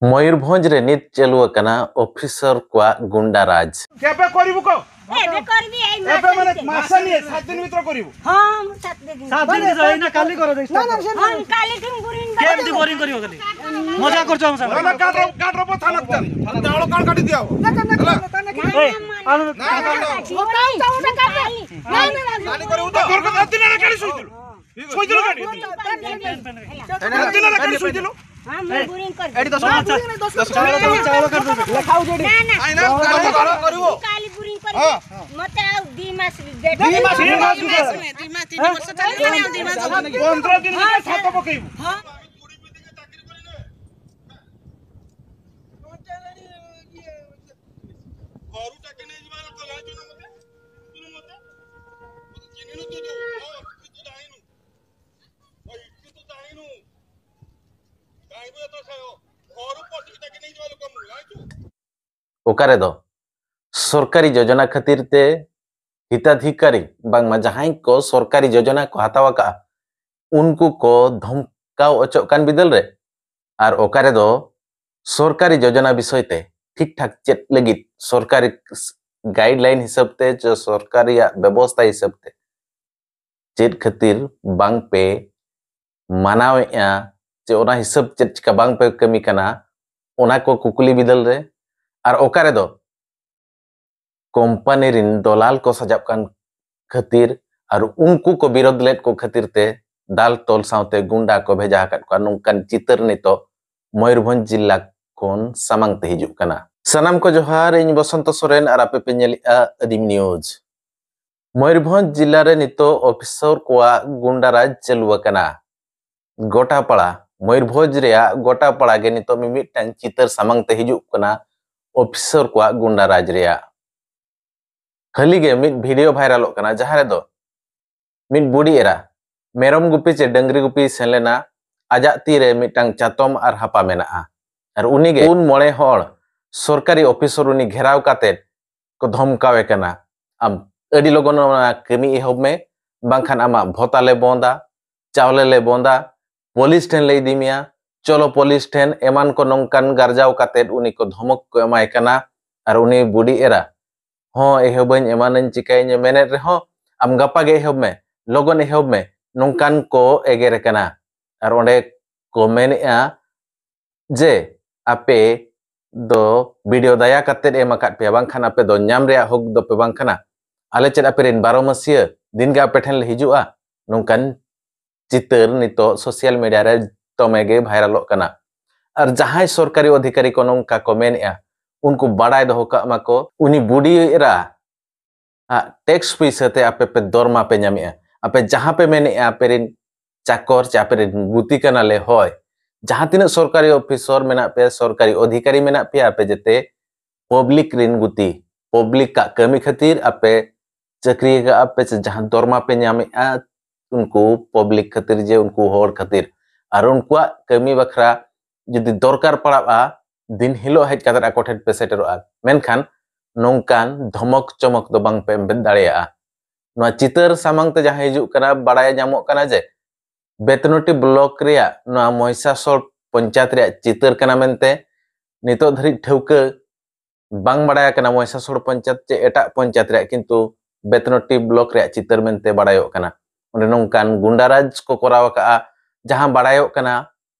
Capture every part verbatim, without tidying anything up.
ᱢᱚᱭᱩᱨᱵᱷᱚᱸᱡᱽ ᱨᱮ ᱱᱤᱛ ᱪᱟᱹᱞᱩ ᱟᱠᱟᱱᱟ ᱚᱯᱷᱤᱥᱚᱨ ᱠᱚᱣᱟᱜ ᱜᱩᱱᱰᱟ ᱨᱟᱡᱽ᱾ କେବେ କରିବୁ କହ? ଏବେ କରିବି, ଏଇ ଏବେ ମାନେ ମାସ ମାସେ ନିଏ, ସାତ ଦିନ ଭିତରେ କରିବୁ। ହଁ, ମୁଁ ସାତ ଦିନ। ସାତ ଦିନ ଭିତରେ, ଏଇନା କାଲି କର, ଦେଖ। ହଁ, କାଲିଠୁ ମୁଁ ବୁରିଂ କେମିତି କରିବି। ବୋରିଂ କରିବ କାଲି? ମଜା କରୁଛ ଆମ ସାଙ୍ଗରେ। ନା, ନା, କାର୍ଡ ର, କାର୍ଡ ର ପୋ ଥାନା ଚାଲ। ଚାଉଳ କାର୍ଡ କାଟି ଦିଆ ହବ। ନା, ନା, ନା, ନା, ନା, ଏଇ, ନା, ଆଣୁ। ନା, ନା, ନା। ନାଇଁ, ନାଇଁ, ନାଇଁ। ନାଇଁ, ନାଇଁ, ନାଇଁ। ନାଲି କରିବୁ ତ? ତୋର କଣ ରାତି ନାରେ କାଲି ଶୋଇଥିଲୁ? ଶୋଇଥିଲୁ କାଲି? ଶୋଇଥିଲୁ? ରାତି ନାରେ କାଲି ଶୋଇଥିଲୁ? ହଁ, ମୁଁ ବୁରିଂ କରିବି। ଏଠି ଦଶ ଟଙ୍କା। ଦଶ ଟଙ୍କା, ଚାଉଳ କାର୍ଡ ଦଉଛୁ। ଲେଖା ହଉଛି ଏଠି। ନା, ନା। ନାଇଁ, ନା, କାଲି କାଲି କରିବୁ। କାଲି ବୁରିଂ କରିବି। ହଁ। ମତେ ଆଉ ଦି ମାସ ଡେଟ୍ ଦି ମାସ, ଦି ମାସ, ଦି ମାସ। ଦି ମାସ, ତିନି ମାସ ଚାଲିଗଲାଣି, ଆଉ ଦି ମାସ ହବନି। ପନ୍ଦର ଦିନ ଭିତରେ ଛାତ ପକେଇବୁ। ହଁ। ଘରୁ ଟାକି ନେଇଯିବା ଲୋକ ଜାଣିଛୁ ନା ମତେ? ତୁ ମତେ? ମତେ ଚିହ୍ନିନୁ ତୁ, ତୁ? ହଁ, ତୁ ଜାଣିନୁ। ᱚᱠᱟ ᱨᱮᱫᱚ ᱥᱚᱨᱠᱟᱨᱤ ᱡᱳᱡᱚᱱᱟ ᱠᱷᱟᱹᱛᱤᱨ ᱛᱮ ᱦᱤᱛᱟᱫᱷᱤᱠᱟᱨᱤ, ᱵᱟᱝᱢᱟ ᱡᱟᱦᱟᱸᱭ ᱠᱚ ᱥᱚᱨᱠᱟᱨᱤ ᱡᱳᱡᱚᱱᱟ ᱠᱚ ᱦᱟᱛᱟᱣ ᱟᱠᱟᱫᱼᱟ, ᱩᱱᱠᱩ ᱠᱚ ᱫᱷᱚᱢᱠᱟᱣ ᱚᱪᱚᱜ ᱠᱟᱱ ᱵᱤᱫᱟᱹᱞ ᱨᱮ, ᱟᱨ ᱚᱠᱟ ᱨᱮᱫᱚ ᱥᱚᱨᱠᱟᱨᱤ ᱡᱳᱡᱚᱱᱟ ᱵᱤᱥᱚᱭ ᱛᱮ ᱴᱷᱤᱠ ᱴᱷᱟᱠ ᱪᱮᱫ ᱞᱟᱹᱜᱤᱫ ᱥᱚᱨᱠᱟᱨᱤ ᱜᱟᱭᱤᱰᱞᱟᱭᱤᱱ ᱦᱤᱥᱟᱹᱵ ᱛᱮ ᱪᱮ ᱥᱚᱨᱠᱟᱨᱤᱭᱟᱜ ᱵᱮᱵᱚᱥᱛᱷᱟ ᱦᱤᱥᱟᱹᱵ ᱛᱮ ᱪᱮᱫ ᱠᱷᱟᱹᱛᱤᱨ ᱵᱟᱝ ᱯᱮ ᱢᱟᱱᱟᱣᱮᱫᱼᱟ, ᱪᱮ ᱚᱱᱟ ᱦᱤᱥᱟᱹᱵ ᱪᱮᱫ ᱪᱤᱠᱟ ᱵᱟᱝ ᱯᱮ ᱠᱟᱹᱢᱤ ᱠᱟᱱᱟ, ᱚᱱᱟ ᱠᱚ ᱠᱩᱠᱞᱤ ᱵᱤᱫᱟᱹᱞ ᱨᱮ᱾ ᱟᱨ ᱚᱠᱟ ᱨᱮᱫᱚ ᱠᱳᱢᱯᱟᱱᱤ ᱨᱤᱱ ᱫᱚᱞᱟᱞ ᱠᱚ ᱥᱟᱡᱟᱣ ᱠᱟᱱ ᱠᱷᱟᱹᱛᱤᱨ ᱟᱨ ᱩᱱᱠᱩ ᱠᱚ ᱵᱤᱨᱳᱫ ᱞᱮᱫ ᱠᱚ ᱠᱷᱟᱹᱛᱤᱨ ᱛᱮ ᱫᱟᱞ ᱛᱚᱞ ᱥᱟᱶᱛᱮ ᱜᱩᱱᱰᱟ ᱠᱚ ᱵᱷᱮᱡᱟ ᱟᱠᱟᱫ ᱠᱚᱣᱟ, ᱱᱚᱝᱠᱟᱱ ᱪᱤᱛᱟᱹᱨ ᱱᱤᱛᱚᱜ ᱢᱚᱭᱩᱨᱵᱷᱚᱸᱡᱽ ᱡᱤᱞᱟ ᱠᱷᱚᱱ ᱥᱟᱢᱟᱝ ᱛᱮ ᱦᱤᱡᱩᱜ ᱠᱟᱱᱟ᱾ ᱥᱟᱱᱟᱢ ᱠᱚ ᱡᱚᱦᱟᱨ, ᱤᱧ ᱵᱚᱥᱚᱱᱛᱚ ᱥᱚᱨᱮᱱ ᱟᱨ ᱟᱯᱮ ᱯᱮ ᱧᱮᱞᱮᱫᱼᱟ ᱟᱹᱫᱤᱢ ᱱᱤᱭᱩᱡᱽ᱾ ᱢᱚᱭᱩᱨᱵᱷᱚᱸᱡᱽ ᱡᱤᱞᱟ ᱨᱮ ᱱᱤᱛᱚᱜ ᱚᱯᱷᱤᱥᱚᱨ ᱠᱚᱣᱟᱜ ᱜᱩᱱᱰᱟ ᱨᱟᱡᱽ ᱪᱟᱹᱞᱩ ᱟᱠᱟᱱᱟ᱾ ᱜᱚᱴᱟᱯᱟᱲᱟ, ᱢᱚᱭᱩᱨᱵᱷᱚᱸᱡᱽ ᱨᱮᱭᱟᱜ ᱜᱚᱴᱟᱯᱟᱲᱟ ᱜᱮ ᱱᱤᱛᱚᱜ ᱢᱤᱢᱤᱫᱴᱟᱝ ᱪᱤᱛᱟᱹᱨ ᱥᱟᱢᱟᱝ ᱛᱮ ᱦᱤᱡᱩᱜ ᱠᱟᱱᱟ ᱚᱯᱷᱤᱥᱚᱨ ᱠᱚᱣᱟᱜ ᱜᱩᱱᱰᱟ ᱨᱟᱡᱽ ᱨᱮᱭᱟᱜ᱾ ᱦᱟᱹᱞᱤ ᱜᱮ ᱢᱤᱫ ᱵᱷᱤᱰᱤᱭᱳ ᱵᱷᱟᱭᱨᱟᱞᱚᱜ ᱠᱟᱱᱟ, ᱡᱟᱦᱟᱸ ᱨᱮᱫᱚ ᱢᱤᱫ ᱵᱩᱰᱤ ᱮᱨᱟ ᱢᱮᱨᱚᱢ ᱜᱩᱯᱤ ᱪᱮ ᱰᱟᱹᱝᱨᱤ ᱜᱩᱯᱤᱭ ᱥᱮᱱ ᱞᱮᱱᱟ᱾ ᱟᱡᱟᱜ ᱛᱤᱨᱮ ᱢᱤᱫᱴᱟᱝ ᱪᱟᱛᱚᱢ ᱟᱨ ᱦᱟᱯᱟ ᱢᱮᱱᱟᱜᱼᱟ, ᱟᱨ ᱩᱱᱤᱜᱮ ᱯᱩᱱ ᱢᱚᱬᱮ ᱦᱚᱲ ᱥᱚᱨᱠᱟᱨᱤ ᱚᱯᱷᱤᱥᱚᱨ ᱩᱱᱤ ᱜᱷᱮᱨᱟᱣ ᱠᱟᱛᱮ ᱠᱚ ᱫᱷᱚᱢᱠᱟᱣᱮ ᱠᱟᱱᱟ, "ᱟᱢ ᱟᱹᱰᱤ ᱞᱚᱜᱚᱱ ᱚᱱᱟ ᱠᱟᱹᱢᱤ ᱮᱦᱚᱵ ᱢᱮ, ᱵᱟᱝᱠᱷᱟᱱ ᱟᱢᱟᱜ ᱵᱷᱚᱛᱟ ᱞᱮ ᱵᱚᱱᱫᱟ, ᱪᱟᱣᱞᱮ ᱞᱮ ᱵᱚᱱᱫᱟ, ᱯᱩᱞᱤᱥ ᱴᱷᱮᱱ ᱞᱮ ᱤᱫᱤ ᱢᱮᱭᱟ, ᱪᱚᱞᱚ ᱯᱩᱞᱤᱥ ᱴᱷᱮᱱ, ᱮᱢᱟᱱ ᱠᱚ ᱱᱚᱝᱠᱟᱱ ᱜᱟᱨᱡᱟᱣ ᱠᱟᱛᱮᱫ ᱩᱱᱤ ᱠᱚ ᱫᱷᱚᱢᱚᱠ ᱠᱚ ᱮᱢᱟᱭ ᱠᱟᱱᱟ᱾ ᱟᱨ ᱩᱱᱤ ᱵᱩᱰᱤ ᱮᱨᱟ ᱦᱚᱸ ᱮᱦᱚᱵᱟᱹᱧ ᱮᱢᱟᱱᱟᱹᱧ ᱪᱤᱠᱟᱹᱭᱟᱹᱧ ᱢᱮᱱᱮᱫ ᱨᱮᱦᱚᱸ, ᱟᱢ ᱜᱟᱯᱟ ᱜᱮ ᱮᱦᱚᱵ ᱢᱮ, ᱞᱚᱜᱚᱱ ᱮᱦᱚᱵ ᱢᱮ, ᱱᱚᱝᱠᱟᱱ ᱠᱚ ᱮᱜᱮᱨᱮ ᱠᱟᱱᱟ᱾ ᱟᱨ ᱚᱸᱰᱮ ᱠᱚ ᱢᱮᱱᱮᱫᱼᱟ ᱡᱮ ᱟᱯᱮ ᱫᱚ ᱵᱤᱰᱤᱳ ᱫᱟᱭᱟ ᱠᱟᱛᱮᱫ ᱮᱢ ᱟᱠᱟᱫ ᱯᱮᱭᱟ, ᱵᱟᱝᱠᱷᱟᱱ ᱟᱯᱮ ᱫᱚ ᱧᱟᱢ ᱨᱮᱭᱟᱜ ᱦᱚᱠ ᱫᱚᱯᱮ ᱵᱟᱝ ᱠᱟᱱᱟ᱾ ᱟᱞᱮ ᱪᱮᱫ ᱟᱯᱮ ᱨᱮᱱ ᱵᱟᱨᱚ ᱢᱟᱹᱥᱤᱭᱟᱹ ᱫᱤᱱ ᱜᱮ ᱟᱯᱮ ᱴᱷᱮᱱ ᱞᱮ ᱦᱤᱡᱩᱜᱼᱟ? ᱱᱚᱝᱠᱟᱱ ᱪᱤᱛᱟᱹᱨ ᱱᱤᱛᱚᱜ ᱥᱳᱥᱟᱞ ᱢᱤᱰᱤᱭᱟ ᱨᱮ ᱫᱚᱢᱮ ᱜᱮ ᱵᱷᱟᱭᱨᱟᱞᱚᱜ ᱠᱟᱱᱟ᱾ ᱟᱨ ᱡᱟᱦᱟᱸᱭ ᱥᱚᱨᱠᱟᱨᱤ ᱚᱫᱷᱤᱠᱟᱨᱤ ᱠᱚ ᱱᱚᱝᱠᱟ ᱠᱚ ᱢᱮᱱᱮᱫᱼᱟ, ᱩᱱᱠᱩ ᱵᱟᱲᱟᱭ ᱫᱚᱦᱚ ᱠᱟᱜ ᱢᱟᱠᱚ, ᱩᱱᱤ ᱵᱩᱰᱤ ᱮᱨᱟ ᱟᱜ ᱴᱮᱠᱥ ᱯᱩᱭᱥᱟᱹ ᱛᱮ ᱟᱯᱮ ᱯᱮ ᱫᱚᱨᱢᱟ ᱯᱮ ᱧᱟᱢᱮᱜᱼᱟ᱾ ᱟᱯᱮ ᱡᱟᱦᱟᱸ ᱯᱮ ᱢᱮᱱᱮᱜᱼᱟ, ᱟᱯᱮ ᱨᱮᱱ ᱪᱟᱠᱚᱨ ᱪᱮ ᱟᱯᱮ ᱨᱮᱱ ᱜᱩᱛᱤ ᱠᱟᱱᱟᱞᱮ, ᱦᱳᱭ, ᱡᱟᱦᱟᱸ ᱛᱤᱱᱟᱹᱜ ᱥᱚᱨᱠᱟᱨᱤ ᱚᱯᱷᱤᱥᱚᱨ ᱢᱮᱱᱟᱜ ᱯᱮᱭᱟ, ᱥᱚᱨᱠᱟᱨᱤ ᱚᱫᱷᱤᱠᱟᱨᱤ ᱢᱮᱱᱟᱜ ᱯᱮᱭᱟ, ᱟᱯᱮ ᱡᱮᱛᱮ ᱯᱚᱵᱽᱞᱤᱠ ᱨᱮᱱ ᱜᱩᱛᱤ, ᱯᱚᱵᱽᱞᱤᱠ ᱟᱜ ᱠᱟᱹᱢᱤ ᱠᱷᱟᱹᱛᱤᱨ ᱟᱯᱮ ᱪᱟᱹᱠᱨᱤ ᱟᱠᱟᱫᱼᱟ ᱯᱮ ᱥᱮ ᱡᱟᱦᱟᱸ ᱫᱚᱨᱢᱟ ᱯᱮ ᱧᱟᱢᱮᱜᱼᱟ, ᱩᱱᱠᱩ ᱯᱚᱵᱽᱞᱤᱠ ᱠᱷᱟᱹᱛᱤᱨ, ᱡᱮ ᱩᱱᱠᱩ ᱦᱚᱲ ᱠᱷᱟᱹᱛᱤᱨ, ᱟᱨ ᱩᱱᱠᱩᱣᱟᱜ ᱠᱟᱹᱢᱤ ᱵᱟᱠᱷᱨᱟ ᱡᱩᱫᱤ ᱫᱚᱨᱠᱟᱨ ᱯᱟᱲᱟᱜᱼᱟ, ᱫᱤᱱ ᱦᱤᱞᱳᱜ ᱦᱮᱡ ᱠᱟᱛᱮ ᱟᱠᱚ ᱴᱷᱮᱱ ᱯᱮ ᱥᱮᱴᱮᱨᱚᱜᱼᱟ, ᱢᱮᱱᱠᱷᱟᱱ ᱱᱚᱝᱠᱟᱱ ᱫᱷᱚᱢᱚᱠ ᱪᱚᱢᱚᱠ ᱫᱚ ᱵᱟᱝ ᱯᱮ ᱮᱢ ᱫᱟᱲᱮᱭᱟᱜᱼᱟ᱾ ᱱᱚᱣᱟ ᱪᱤᱛᱟᱹᱨ ᱥᱟᱢᱟᱝ ᱛᱮ ᱡᱟᱦᱟᱸ ᱦᱤᱡᱩᱜ ᱠᱟᱱᱟ, ᱵᱟᱲᱟᱭ ᱧᱟᱢᱚᱜ ᱠᱟᱱᱟ ᱡᱮ ᱵᱮᱛᱱᱚᱴᱤ ᱵᱞᱚᱠ ᱨᱮᱭᱟᱜ ᱱᱚᱣᱟ ᱢᱚᱦᱤᱥᱟᱥᱚᱲ ᱯᱚᱧᱪᱟᱭᱮᱛ ᱨᱮᱭᱟᱜ ᱪᱤᱛᱟᱹᱨ ᱠᱟᱱᱟ ᱢᱮᱱᱛᱮ᱾ ᱱᱤᱛᱚᱜ ᱫᱷᱟᱹᱨᱤᱡ ᱴᱷᱟᱹᱣᱠᱟᱹ ᱵᱟᱝ ᱵᱟᱲᱟᱭ ᱟᱠᱟᱱᱟ ᱢᱚᱦᱤᱥᱟᱥᱚᱲ ᱯᱚᱧᱪᱟᱭᱮᱛ ᱪᱮ ᱮᱴᱟᱜ ᱯᱚᱧᱪᱟᱭᱮᱛ ᱨᱮᱭᱟᱜ, ᱠᱤᱱᱛᱩ ᱵᱮᱛᱱᱚᱴᱤ ᱵᱞᱚᱠ ᱨᱮᱭᱟᱜ ᱪᱤᱛᱟᱹᱨ ᱢᱮᱱᱛᱮ ᱵᱟᱲᱟᱭᱚᱜ ᱠᱟᱱᱟ᱾ ᱚᱸᱰᱮ ᱱᱚᱝᱠᱟᱱ ᱜᱩᱱᱰᱟᱨᱟᱡᱽ ᱠᱚ ᱠᱚᱨᱟᱣ ᱟᱠᱟᱫᱼᱟ, ᱡᱟᱦᱟᱸ ᱵᱟᱲᱟᱭᱚᱜ ᱠᱟᱱᱟ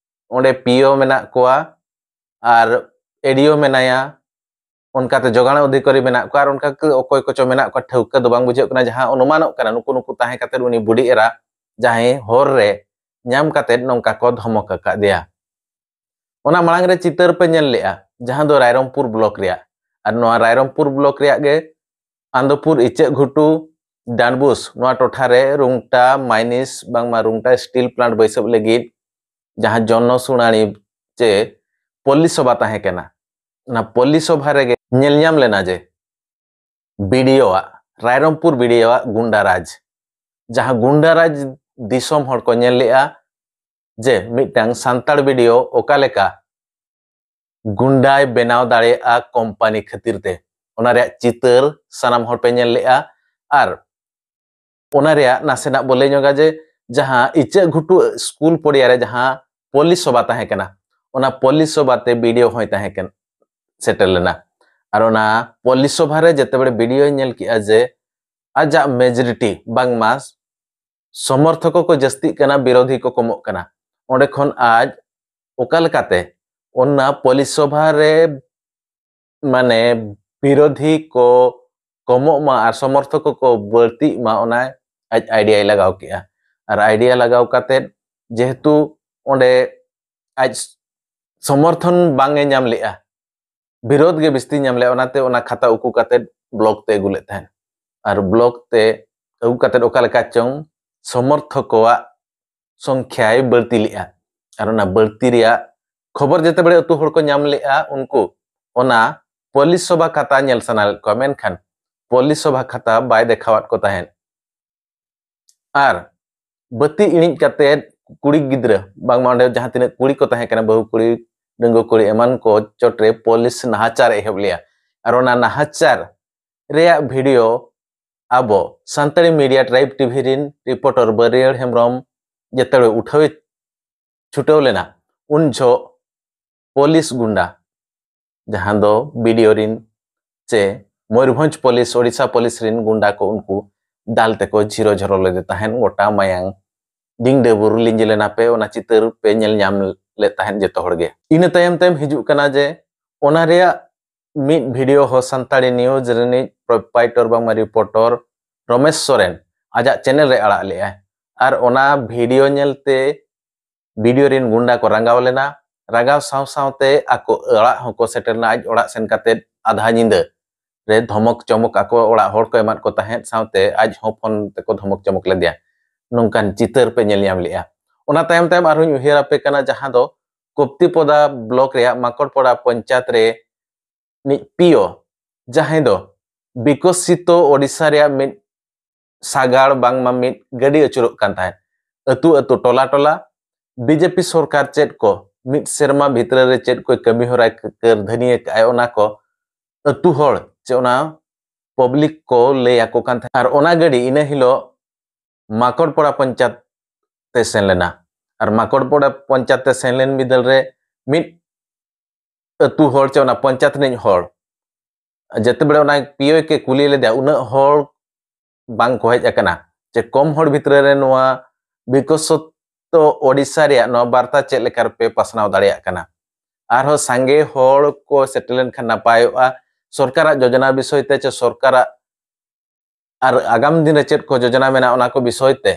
ᱚᱸᱰᱮ ᱯᱤᱭᱳ ᱢᱮᱱᱟᱜ ᱠᱚᱣᱟ ᱟᱨ ᱮᱰᱤᱭᱳ ᱢᱮᱱᱟᱭᱟ, ᱚᱱᱠᱟᱛᱮ ᱡᱚᱜᱟᱲ ᱚᱫᱷᱤᱠᱟᱨᱤ ᱢᱮᱱᱟᱜ ᱠᱚᱣᱟ ᱟᱨ ᱚᱱᱠᱟ ᱠᱚ ᱚᱠᱚᱭ ᱠᱚᱪᱚ ᱢᱮᱱᱟᱜ ᱠᱚᱣᱟ, ᱴᱷᱟᱹᱣᱠᱟᱹ ᱫᱚ ᱵᱟᱝ ᱵᱩᱡᱷᱟᱹᱜ ᱠᱟᱱᱟ᱾ ᱡᱟᱦᱟᱸ ᱚᱱᱩᱢᱟᱱᱚᱜ ᱠᱟᱱᱟ, ᱱᱩᱠᱩ ᱱᱩᱠᱩ ᱛᱟᱦᱮᱸ ᱠᱟᱛᱮ ᱩᱱᱤ ᱵᱩᱰᱤ ᱮᱨᱟ ᱡᱟᱦᱟᱸᱭ ᱦᱚᱨ ᱨᱮ ᱧᱟᱢ ᱠᱟᱛᱮ ᱱᱚᱝᱠᱟ ᱠᱚ ᱫᱷᱚᱢᱚᱠ ᱟᱠᱟᱫᱮᱭᱟ᱾ ᱚᱱᱟ ᱢᱟᱲᱟᱝ ᱨᱮ ᱪᱤᱛᱟᱹᱨ ᱯᱮ ᱧᱮᱞ ᱞᱮᱜᱼᱟ, ᱡᱟᱦᱟᱸ ᱫᱚ ᱨᱟᱭᱨᱚᱝᱯᱩᱨ ᱵᱞᱚᱠ ᱨᱮᱭᱟᱜ, ᱟᱨ ᱱᱚᱣᱟ ᱨᱟᱭᱨᱚᱝᱯᱩᱨ ᱵᱞᱚᱠ ᱨᱮᱭᱟᱜ ᱜᱮ ᱟᱱᱫᱚᱯᱩᱨ, ᱤᱪᱟᱹᱜ ᱜᱷᱩᱴᱩ, ᱰᱟᱱᱵᱩᱥ, ᱱᱚᱣᱟ ᱴᱚᱴᱷᱟ ᱨᱮ ᱨᱩᱝᱴᱟ ᱢᱟᱭᱱᱤᱥ ᱵᱟᱝᱢᱟ ᱨᱩᱝᱴᱟ ᱥᱴᱤᱞ ᱯᱞᱟᱱᱴ ᱵᱟᱹᱭᱥᱟᱹᱣ ᱞᱟᱹᱜᱤᱫ ᱡᱟᱦᱟᱸ ᱡᱚᱱᱚ ᱥᱩᱱᱟᱱᱤ ᱪᱮ ᱯᱚᱞᱞᱤ ᱥᱚᱵᱷᱟ ᱛᱟᱦᱮᱸ ᱠᱟᱱᱟ, ᱚᱱᱟ ᱯᱚᱞᱞᱤ ᱥᱚᱵᱷᱟ ᱨᱮᱜᱮ ᱧᱮᱞ ᱧᱟᱢ ᱞᱮᱱᱟ ᱡᱮ ᱵᱤᱰᱤᱳᱣᱟᱜ, ᱨᱟᱭᱨᱚᱝᱯᱩᱨ ᱵᱤᱰᱤᱳᱣᱟᱜ ᱜᱩᱱᱰᱟᱨᱟᱡᱽ, ᱡᱟᱦᱟᱸ ᱜᱩᱱᱰᱟᱨᱟᱡᱽ ᱫᱤᱥᱚᱢ ᱦᱚᱲ ᱠᱚ ᱧᱮᱞ ᱞᱮᱜᱼᱟ ᱡᱮ ᱢᱤᱫᱴᱟᱝ ᱥᱟᱱᱛᱟᱲ ᱵᱤᱰᱤᱳ ᱚᱠᱟ ᱞᱮᱠᱟ ᱜᱩᱱᱰᱟᱭ ᱵᱮᱱᱟᱣ ᱫᱟᱲᱮᱭᱟᱜᱼᱟ ᱠᱳᱢᱯᱟᱱᱤ ᱠᱷᱟᱹᱛᱤᱨ ᱛᱮ, ᱚᱱᱟ ᱨᱮᱭᱟᱜ ᱪᱤᱛᱟᱹᱨ ᱥᱟᱱᱟᱢ ᱦᱚᱲ ᱯᱮ ᱧᱮᱞ ᱞᱮᱜᱼᱟ᱾ ᱟᱨ ᱚᱱᱟ ᱨᱮᱭᱟᱜ ᱱᱟᱥᱮᱱᱟᱜ ᱵᱚ ᱞᱟᱹᱭ ᱧᱚᱜᱟ ᱡᱮ ᱡᱟᱦᱟᱸ ᱤᱪᱟᱹᱜ ᱜᱷᱩᱴᱩ ᱥᱠᱩᱞ ᱯᱚᱲᱤᱭᱟ ᱨᱮ ᱡᱟᱦᱟᱸ ᱯᱚᱞᱤᱥ ᱥᱚᱵᱷᱟ ᱛᱟᱦᱮᱸ ᱠᱟᱱᱟ, ᱚᱱᱟ ᱯᱚᱞᱤᱥ ᱥᱚᱵᱷᱟ ᱛᱮ ᱵᱤᱰᱤᱳ ᱦᱚᱸᱭ ᱛᱟᱦᱮᱸ ᱠᱟᱱᱟ, ᱥᱮᱴᱮᱨ ᱞᱮᱱᱟ᱾ ᱟᱨ ᱚᱱᱟ ᱯᱚᱞᱤᱥ ᱥᱚᱵᱷᱟ ᱨᱮ ᱡᱮᱛᱮ ᱵᱮᱲᱮ ᱵᱤᱰᱤᱳᱭ ᱧᱮᱞ ᱠᱮᱜᱼᱟ ᱡᱮ ᱟᱡᱟᱜ ᱢᱮᱡᱚᱨᱤᱴᱤ ᱵᱟᱝᱢᱟ ᱥᱚᱢᱚᱨᱛᱷᱚᱠ ᱠᱚ ᱡᱟᱹᱥᱛᱤᱜ ᱠᱟᱱᱟ, ᱵᱤᱨᱳᱫᱷᱤ ᱠᱚ ᱠᱚᱢᱚᱜ ᱠᱟᱱᱟ, ᱚᱸᱰᱮ ᱠᱷᱚᱱ ᱟᱡ ᱚᱠᱟ ᱞᱮᱠᱟᱛᱮ ᱚᱱᱟ ᱯᱚᱞᱤᱥ ᱥᱚᱵᱷᱟ ᱨᱮ ᱢᱟᱱᱮ ᱵᱤᱨᱳᱫᱷᱤ ᱠᱚ ᱠᱚᱢᱚᱜ ᱢᱟ ᱟᱨ ᱥᱚᱢᱚᱨᱛᱷᱚᱠ ᱠᱚ ᱵᱟᱹᱲᱛᱤᱜ ᱢᱟ, ᱚᱱᱟ ᱟᱡ ᱟᱭᱰᱤᱭᱟᱭ ᱞᱟᱜᱟᱣ ᱠᱮᱜᱼᱟ᱾ ᱟᱨ ᱟᱭᱰᱤᱭᱟ ᱞᱟᱜᱟᱣ ᱠᱟᱛᱮᱫ ᱡᱮᱦᱮᱛᱩ ᱚᱸᱰᱮ ᱟᱡ ᱥᱚᱢᱚᱨᱛᱷᱚᱱ ᱵᱟᱝ ᱮ ᱧᱟᱢ ᱞᱮᱜᱼᱟ, ᱵᱤᱨᱳᱫᱷ ᱜᱮ ᱵᱤᱥᱛᱤ ᱧᱟᱢ ᱞᱮᱜᱼᱟ, ᱚᱱᱟᱛᱮ ᱚᱱᱟ ᱠᱷᱟᱛᱟ ᱩᱠᱩ ᱠᱟᱛᱮᱫ ᱵᱞᱚᱠ ᱛᱮ ᱟᱹᱜᱩ ᱞᱮᱫ ᱛᱟᱦᱮᱸᱫ᱾ ᱟᱨ ᱵᱞᱚᱠ ᱛᱮ ᱟᱹᱜᱩ ᱠᱟᱛᱮᱫ ᱚᱠᱟ ᱞᱮᱠᱟ ᱪᱚᱝ ᱥᱚᱢᱚᱨᱛᱷᱚᱠ ᱠᱚᱣᱟᱜ ᱥᱚᱝᱠᱷᱭᱟᱭ ᱵᱟᱹᱲᱛᱤ ᱞᱮᱜᱼᱟ᱾ ᱟᱨ ᱚᱱᱟ ᱵᱟᱹᱲᱛᱤ ᱨᱮᱭᱟᱜ ᱠᱷᱚᱵᱚᱨ ᱡᱮᱛᱮ ᱵᱮᱲᱮ ᱟᱹᱛᱩ ᱦᱚᱲ ᱠᱚ ᱧᱟᱢ ᱞᱮᱜᱼᱟ, ᱩᱱᱠᱩ ᱚᱱᱟ ᱯᱚᱞᱤᱥ ᱥᱚᱵᱷᱟ ᱠᱷᱟᱛᱟ ᱧᱮᱞ ᱥᱟᱱᱟ ᱞᱮᱫ ᱠᱚᱣᱟ, ᱢᱮᱱᱠᱷᱟᱱ ᱯᱚᱞᱤᱥ ᱥᱚᱵᱷᱟ ᱠᱷᱟᱛᱟ ᱵᱟᱭ ᱫᱮᱠᱷᱟᱣᱟᱫ ᱠᱚ ᱛᱟᱦᱮᱸᱫ᱾ ᱟᱨ ᱵᱟᱹᱛᱤ ᱤᱬᱤᱡ ᱠᱟᱛᱮᱫ ᱠᱩᱲᱤ ᱜᱤᱫᱽᱨᱟᱹ, ᱵᱟᱝᱢᱟ ᱚᱸᱰᱮ ᱡᱟᱦᱟᱸ ᱛᱤᱱᱟᱹᱜ ᱠᱩᱲᱤ ᱠᱚ ᱛᱟᱦᱮᱸ ᱠᱟᱱᱟ, ᱵᱟᱹᱦᱩ ᱠᱩᱲᱤ, ᱰᱟᱺᱜᱩᱣᱟᱹ ᱠᱩᱲᱤ ᱮᱢᱟᱱ ᱠᱚ ᱪᱚᱴᱨᱮ ᱯᱚᱞᱤᱥ ᱱᱟᱦᱟᱪᱟᱨ ᱮ ᱮᱦᱚᱵ ᱞᱮᱜᱼᱟ᱾ ᱟᱨ ᱚᱱᱟ ᱱᱟᱦᱟᱪᱟᱨ ᱨᱮᱭᱟᱜ ᱵᱷᱤᱰᱤᱭᱳ ᱟᱵᱚ ᱥᱟᱱᱛᱟᱲᱤ ᱢᱤᱰᱤᱭᱟ ᱴᱨᱟᱭᱤᱵᱽ ᱴᱤᱵᱷᱤ ᱨᱤᱱ ᱨᱤᱯᱳᱨᱴᱚᱨ ᱵᱟᱹᱨᱤᱭᱟᱹᱲ ᱦᱮᱢᱵᱨᱚᱢ ᱡᱮᱛᱮ ᱵᱮᱲᱮ ᱩᱴᱷᱟᱹᱣᱮ ᱪᱷᱩᱴᱟᱹᱣ ᱞᱮᱱᱟ, ᱩᱱ ᱡᱚᱦᱚᱜ ᱯᱚᱞᱤᱥ ᱜᱩᱱᱰᱟ, ᱡᱟᱦᱟᱸ ᱫᱚ ᱵᱤᱰᱤᱳ ᱨᱤᱱ ᱪᱮ ᱢᱚᱭᱩᱨᱵᱷᱚᱸᱡᱽ ᱯᱚᱞᱤᱥ, ᱳᱰᱤᱥᱟ ᱯᱚᱞᱤᱥ ᱨᱤᱱ ᱜᱩᱱᱰᱟ ᱠᱚ, ᱩᱱᱠᱩ ᱫᱟᱞ ᱛᱮᱠᱚ ᱡᱷᱤᱨᱚ ᱡᱷᱚᱨᱚ ᱞᱮᱫᱮ ᱛᱟᱦᱮᱸᱫ, ᱜᱚᱴᱟ ᱢᱟᱭᱟᱝ ᱰᱤᱝ ᱰᱟᱹᱵᱩᱨ ᱞᱤᱸᱡᱤ ᱞᱮᱱᱟ᱾ ᱯᱮ ᱚᱱᱟ ᱪᱤᱛᱟᱹᱨ ᱯᱮ ᱧᱮᱞ ᱧᱟᱢ ᱞᱮᱫ ᱛᱟᱦᱮᱸᱫ ᱡᱚᱛᱚ ᱦᱚᱲ ᱜᱮ᱾ ᱤᱱᱟᱹ ᱛᱟᱭᱚᱢ ᱛᱟᱭᱚᱢ ᱦᱤᱡᱩᱜ ᱠᱟᱱᱟ ᱡᱮ ᱚᱱᱟ ᱨᱮᱭᱟᱜ ᱢᱤᱫ ᱵᱷᱤᱰᱤᱭᱳ ᱦᱚᱸ ᱥᱟᱱᱛᱟᱲᱤ ᱱᱤᱭᱩᱡᱽ ᱨᱤᱱᱤᱡ ᱯᱨᱚᱯᱟᱭᱴᱚᱨ ᱵᱟᱝᱢᱟ ᱨᱤᱯᱳᱨᱴᱚᱨ ᱨᱚᱢᱮᱥ ᱥᱚᱨᱮᱱ ᱟᱡᱟᱜ ᱪᱮᱱᱮᱞ ᱨᱮ ᱟᱲᱟᱜ ᱞᱮᱜᱼᱟᱭ᱾ ᱟᱨ ᱚᱱᱟ ᱵᱷᱤᱰᱤᱭᱳ ᱧᱮᱞᱛᱮ ᱵᱤᱰᱤᱳ ᱨᱤᱱ ᱜᱩᱱᱰᱟ ᱠᱚ ᱨᱟᱸᱜᱟᱣ ᱞᱮᱱᱟ᱾ ᱨᱟᱸᱜᱟᱣ ᱥᱟᱶ ᱥᱟᱶᱛᱮ ᱟᱠᱚ ᱚᱲᱟᱜ ᱦᱚᱸᱠᱚ ᱥᱮᱴᱮᱨ ᱞᱮᱱᱟ᱾ ᱟᱡ ᱚᱲᱟᱜ ᱥᱮᱱ ᱠᱟᱛᱮᱫ ᱟᱫᱷᱟ ᱧᱤᱫᱟᱹ ᱨᱮ ᱫᱷᱚᱢᱚᱠ ᱪᱚᱢᱚᱠ ᱟᱠᱚ ᱚᱲᱟᱜ ᱦᱚᱲ ᱠᱚ ᱮᱢᱟᱫ ᱠᱚ ᱛᱟᱦᱮᱸᱫ, ᱥᱟᱶᱛᱮ ᱟᱡ ᱦᱚᱸ ᱯᱷᱳᱱ ᱛᱮᱠᱚ ᱫᱷᱚᱢᱚᱠ ᱪᱚᱢᱚᱠ ᱞᱮᱫᱮᱭᱟ᱾ ᱱᱚᱝᱠᱟᱱ ᱪᱤᱛᱟᱹᱨ ᱯᱮ ᱧᱮᱞ ᱧᱟᱢ ᱞᱮᱜᱼᱟ᱾ ᱚᱱᱟ ᱛᱟᱭᱚᱢ ᱛᱟᱭᱚᱢ ᱟᱨᱦᱚᱸᱧ ᱩᱭᱦᱟᱹᱨ ᱟᱯᱮ ᱠᱟᱱᱟ, ᱡᱟᱦᱟᱸ ᱫᱚ ᱠᱚᱯᱛᱤᱯᱚᱫᱟ ᱵᱞᱚᱠ ᱨᱮᱭᱟᱜ ᱢᱟᱠᱚᱲᱯᱚᱲᱟ ᱯᱚᱧᱪᱟᱭᱮᱛ ᱨᱮ ᱢᱤᱫ ᱯᱤᱭᱳ, ᱡᱟᱦᱟᱸᱭ ᱫᱚ ᱵᱤᱠᱚᱥᱤᱛᱚ ᱳᱰᱤᱥᱟ ᱨᱮᱭᱟᱜ ᱢᱤᱫ ᱥᱟᱜᱟᱲ ᱵᱟᱝᱢᱟ ᱢᱤᱫ ᱜᱟᱹᱰᱤ ᱟᱹᱪᱩᱨᱚᱜ ᱠᱟᱱ ᱛᱟᱦᱮᱸᱫ᱾ ᱟᱹᱛᱩ ᱟᱹᱛᱩ, ᱴᱚᱞᱟ ᱴᱚᱞᱟ ᱵᱤᱡᱮᱯᱤ ᱥᱚᱨᱠᱟᱨ ᱪᱮᱫ ᱠᱚ ᱢᱤᱫ ᱥᱮᱨᱢᱟ ᱵᱷᱤᱛᱨᱤ ᱨᱮ ᱪᱮᱫ ᱠᱚ ᱠᱟᱹᱢᱤ ᱦᱚᱨᱟᱭ ᱠᱟᱹᱨᱫᱷᱟᱹᱱᱤ ᱟᱠᱟᱫᱼᱟᱭ, ᱚᱱᱟ ᱠᱚ ᱟᱹᱛᱩ ᱦᱚᱲ ᱪᱮ ᱚᱱᱟ ᱯᱟᱵᱽᱞᱤᱠ ᱠᱚ ᱞᱟᱹᱭ ᱟᱠᱚ ᱠᱟᱱ ᱛᱟᱦᱮᱸᱫ᱾ ᱟᱨ ᱚᱱᱟ ᱜᱟᱹᱰᱤ ᱤᱱᱟᱹ ᱦᱤᱞᱳᱜ ᱢᱟᱠᱚᱲᱯᱚᱲᱟ ᱯᱚᱧᱪᱟᱭᱮᱛ ᱛᱮ ᱥᱮᱱ ᱞᱮᱱᱟ᱾ ᱟᱨ ᱢᱟᱠᱚᱲᱯᱚᱲᱟ ᱯᱚᱧᱪᱟᱭᱮᱛ ᱛᱮ ᱥᱮᱱ ᱞᱮᱱ ᱵᱤᱫᱟᱹᱞ ᱨᱮ ᱢᱤᱫ ᱟᱹᱛᱩ ᱦᱚᱲ ᱪᱮ ᱚᱱᱟ ᱯᱚᱧᱪᱟᱭᱮᱛ ᱨᱤᱱᱤᱡ ᱦᱚᱲ ᱡᱮᱛᱮ ᱵᱮᱲᱮ ᱚᱱᱟ ᱯᱤᱭᱳ ᱠᱮ ᱠᱩᱞᱤ ᱞᱮᱫᱮᱭᱟ, ᱩᱱᱟᱹᱜ ᱦᱚᱲ ᱵᱟᱝ ᱠᱚ ᱦᱮᱡ ᱟᱠᱟᱱᱟ, ᱪᱮ ᱠᱚᱢ ᱦᱚᱲ ᱵᱷᱤᱛᱨᱤ ᱨᱮ ᱱᱚᱣᱟ ᱵᱤᱠᱚᱥᱤᱛᱚ ᱳᱰᱤᱥᱟ ᱨᱮᱭᱟᱜ ᱱᱚᱣᱟ ᱵᱟᱨᱛᱟ ᱪᱮᱫ ᱞᱮᱠᱟ ᱨᱮᱯᱮ ᱯᱟᱥᱱᱟᱣ ᱫᱟᱲᱮᱭᱟᱜ ᱠᱟᱱᱟ? ᱟᱨᱦᱚᱸ ᱥᱟᱸᱜᱮ ᱦᱚᱲ ᱠᱚ ᱥᱮᱴᱮᱨ ᱞᱮᱱᱠᱷᱟᱱ ᱱᱟᱯᱟᱭᱚᱜᱼᱟ᱾ ᱥᱚᱨᱠᱟᱨᱟᱜ ᱡᱳᱡᱚᱱᱟ ᱵᱤᱥᱚᱭ ᱛᱮ ᱪᱮ ᱥᱚᱨᱠᱟᱨᱟᱜ ᱟᱨ ᱟᱜᱟᱢ ᱫᱤᱱ ᱨᱮ ᱪᱮᱫ ᱠᱚ ᱡᱳᱡᱚᱱᱟ ᱢᱮᱱᱟᱜᱼᱟ, ᱚᱱᱟ ᱠᱚ ᱵᱤᱥᱚᱭ ᱛᱮ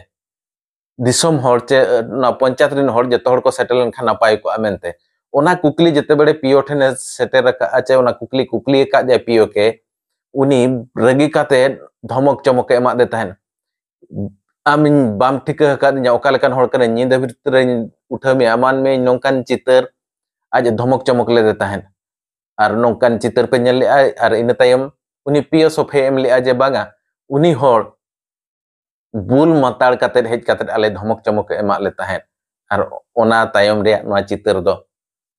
ᱫᱤᱥᱚᱢ ᱦᱚᱲ ᱪᱮ ᱱᱚᱣᱟ ᱯᱚᱧᱪᱟᱭᱮᱛ ᱨᱮᱱ ᱦᱚᱲ ᱡᱚᱛᱚ ᱦᱚᱲ ᱠᱚ ᱥᱮᱴᱮᱨ ᱞᱮᱱᱠᱷᱟᱱ ᱱᱟᱯᱟᱭ ᱠᱚᱜᱼᱟ ᱢᱮᱱᱛᱮ᱾ ᱚᱱᱟ ᱠᱩᱠᱞᱤ ᱡᱮᱛᱮ ᱵᱮᱲᱮ ᱯᱤᱭᱳ ᱴᱷᱮᱱᱮ ᱥᱮᱴᱮᱨ ᱟᱠᱟᱫᱼᱟ ᱪᱮ ᱚᱱᱟ ᱠᱩᱠᱞᱤ ᱠᱩᱠᱞᱤ ᱟᱠᱟᱫ ᱡᱟᱭ ᱯᱤᱭᱳ ᱠᱮ, ᱩᱱᱤ ᱨᱟᱹᱜᱤ ᱠᱟᱛᱮ ᱫᱷᱚᱢᱚᱠ ᱪᱚᱢᱚᱠ ᱮ ᱮᱢᱟᱫᱮ ᱛᱟᱦᱮᱸᱫ᱾ "ᱟᱢ ᱤᱧ ᱵᱟᱢ ᱴᱷᱤᱠᱟᱹ ᱟᱠᱟᱫᱤᱧᱟ, ᱚᱠᱟ ᱞᱮᱠᱟᱱ ᱦᱚᱲ ᱠᱟᱱᱟᱹᱧ, ᱧᱤᱫᱟᱹ ᱵᱷᱤᱛᱨᱤ ᱨᱮᱧ ᱩᱴᱷᱟᱹᱣ ᱢᱮᱭᱟ, ᱮᱢᱟᱱ ᱢᱮᱭᱟᱹᱧ", ᱱᱚᱝᱠᱟᱱ ᱪᱤᱛᱟᱹᱨ ᱟᱡ ᱮ ᱫᱷᱚᱢᱚᱠ ᱪᱚᱢᱚᱠ ᱞᱮᱫᱮ ᱛᱟᱦᱮᱸᱫ᱾ ᱟᱨ ᱱᱚᱝᱠᱟᱱ ᱪᱤᱛᱟᱹᱨ ᱯᱮ ᱧᱮᱞ ᱞᱮᱫᱼᱟ, ᱟᱨ ᱤᱱᱟᱹ ᱛᱟᱭᱚᱢ ᱩᱱᱤ ᱯᱤᱭᱳ ᱥᱚᱯᱷᱮ ᱮᱢ ᱞᱮᱫᱼᱟ ᱡᱮ ᱵᱟᱝᱟ, ᱩᱱᱤ ᱦᱚᱲ ᱵᱩᱞ ᱢᱟᱛᱟᱲ ᱠᱟᱛᱮᱫ ᱦᱮᱡ ᱠᱟᱛᱮᱫ ᱟᱞᱮ ᱫᱷᱚᱢᱚᱠ ᱪᱚᱢᱚᱠ ᱮ ᱮᱢᱟᱫ ᱞᱮ ᱛᱟᱦᱮᱸᱫ᱾ ᱟᱨ ᱚᱱᱟ ᱛᱟᱭᱚᱢ ᱨᱮᱭᱟᱜ ᱱᱚᱣᱟ ᱪᱤᱛᱟᱹᱨ ᱫᱚ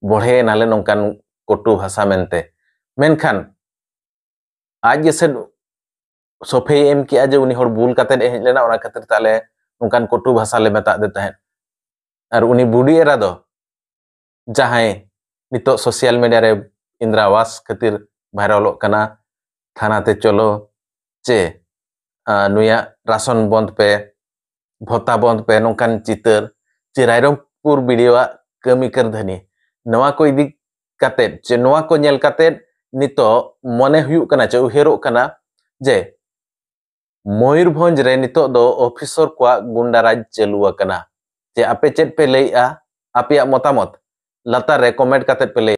ᱵᱚᱲᱦᱮ ᱮᱱᱟᱞᱮ ᱱᱚᱝᱠᱟᱱ ᱠᱚᱴᱩ ᱵᱷᱟᱥᱟ ᱢᱮᱱᱛᱮ᱾ ᱢᱮᱱᱠᱷᱟᱱ ᱟᱡ ᱜᱮᱥᱮ ᱥᱚᱯᱷᱮᱭ ᱮᱢ ᱠᱮᱜᱼᱟ ᱡᱮ ᱩᱱᱤ ᱦᱚᱲ ᱵᱩᱞ ᱠᱟᱛᱮᱫ ᱮ ᱦᱮᱡ ᱞᱮᱱᱟ, ᱚᱱᱟ ᱠᱷᱟᱹᱛᱤᱨ ᱛᱮ ᱟᱞᱮ ᱱᱚᱝᱠᱟᱱ ᱠᱚᱴᱩ ᱵᱷᱟᱥᱟ ᱞᱮ ᱢᱮᱛᱟᱫ ᱫᱮ ᱛᱟᱦᱮᱸᱫ᱾ ᱟᱨ ᱩᱱᱤ ᱵᱩᱰᱷᱤ ᱮᱨᱟ ᱫᱚ, ᱡᱟᱦᱟᱸᱭ ᱱᱤᱛᱚᱜ ᱥᱳᱥᱟᱞ ᱢᱤᱰᱤᱭᱟ ᱨᱮ ᱤᱱᱫᱨᱟ ᱟᱵᱟᱥ ᱠᱷᱟᱹᱛᱤᱨ ᱵᱷᱟᱭᱨᱟᱞᱚᱜ ᱠᱟᱱᱟ, ᱛᱷᱟᱱᱟ ᱛᱮ ᱪᱚᱞᱚ, ᱪᱮ ᱟᱨ ᱱᱩᱭᱟᱜ ᱨᱟᱥᱚᱱ ᱵᱚᱱᱫ ᱯᱮ, ᱵᱷᱚᱛᱟ ᱵᱚᱱᱫ ᱯᱮ, ᱱᱚᱝᱠᱟᱱ ᱪᱤᱛᱟᱹᱨ ᱪᱮ ᱨᱟᱭᱨᱚᱝᱯᱩᱨ ᱵᱤᱰᱤᱣᱟᱜ ᱠᱟᱹᱢᱤ ᱠᱟᱹᱨᱫᱷᱟᱹᱱᱤ, ᱱᱚᱣᱟ ᱠᱚ ᱤᱫᱤ ᱠᱟᱛᱮᱫ ᱪᱮ ᱱᱚᱣᱟ ᱠᱚ ᱧᱮᱞ ᱠᱟᱛᱮᱫ ᱱᱤᱛᱚᱜ ᱢᱚᱱᱮ ᱦᱩᱭᱩᱜ ᱠᱟᱱᱟ ᱪᱮ ᱩᱭᱦᱟᱹᱨᱚᱜ ᱠᱟᱱᱟ ᱡᱮ ᱢᱚᱭᱩᱨᱵᱷᱚᱸᱡᱽ ᱨᱮ ᱱᱤᱛᱚᱜ ᱫᱚ ᱚᱯᱷᱤᱥᱚᱨ ᱠᱚᱣᱟᱜ ᱜᱩᱱᱰᱟᱨᱟᱡᱽ ᱪᱟᱹᱞᱩ ᱟᱠᱟᱱᱟ᱾ ᱪᱮ ᱟᱯᱮ ᱪᱮᱫ ᱯᱮ ᱞᱟᱹᱭᱮᱜᱼᱟ? ᱟᱯᱮᱭᱟᱜ ᱢᱚᱛᱟᱢᱚᱛ ᱞᱟᱛᱟᱨ ᱨᱮ ᱠᱚᱢᱮᱱᱴ ᱠᱟᱛᱮᱫ ᱯᱮ ᱞᱟᱹᱭ